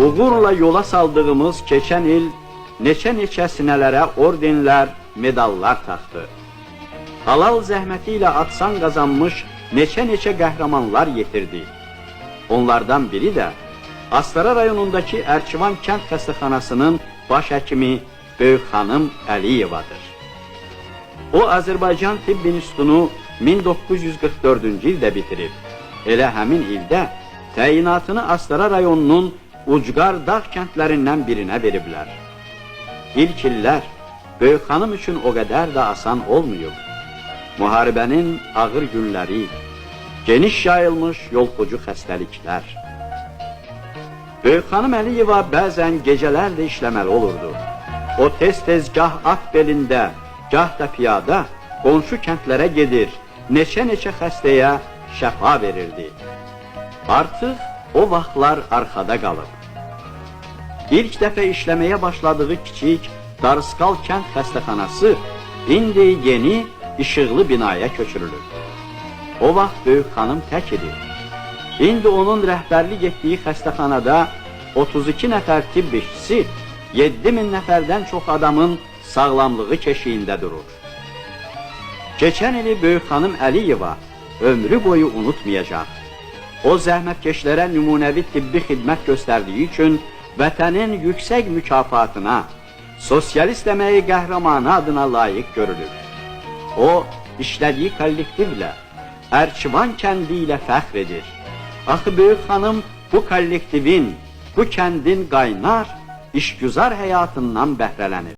Uğurla yola saldığımız keçən il neçə-neçə sinələrə ordenlər, medallar taxtı. Halal zəhməti ilə ad-san qazanmış neçə-neçə qəhrəmanlar yetirdi. Onlardan biri də Astara rayonundakı Ərçivan kənd xəstəxanasının baş həkimi Böyük xanım Əliyevadır. O Azərbaycan Tibb İnstitutunu 1944-cü ildə bitirib. Elə həmin ildə təyinatını Astara rayonunun Ucqar dağ kəndlərindən birinə veriblər. İlk illər Böyük xanım üçün o qədər də asan olmayıb. Müharibənin ağır günləri, geniş yayılmış yolxucu xəstəliklər. Böyük xanım Əliyeva bəzən gecələr də işləməli olurdu. O tez-tez gah at belində, gah da piyada qonşu kəndlərə gedir, neçə-neçə xəstəyə şəfa verirdi. Artıq o vaxtlar arxada qalıb. İlk dəfə işləməyə başladığı kiçik Darısqal kənd xəstəxanası indi yeni işıqlı binaya köçürülüb. O vaxt Böyük xanım tək idi. İndi onun rəhbərlik etdiyi xəstəxanada 32 nəfər tibb işçisi 7000 nəfərdən çox adamın sağlamlığı keşiyində durur. Keçən ili Böyük xanım Əliyeva ömrü boyu unutmayacaq. O zəhmətkeşlərə nümunəvi tibbi xidmət göstərdiyi üçün vətənin yüksək mükafatına, Sosialist Əməyi Qəhrəmanı adına layiq görülür. O, işlədiyi kollektivlə, Ərçivan kəndi ilə fəxr edir. Axı Böyük xanım bu kollektivin, bu kəndin qaynar, işgüzar həyatından bəhrələnir.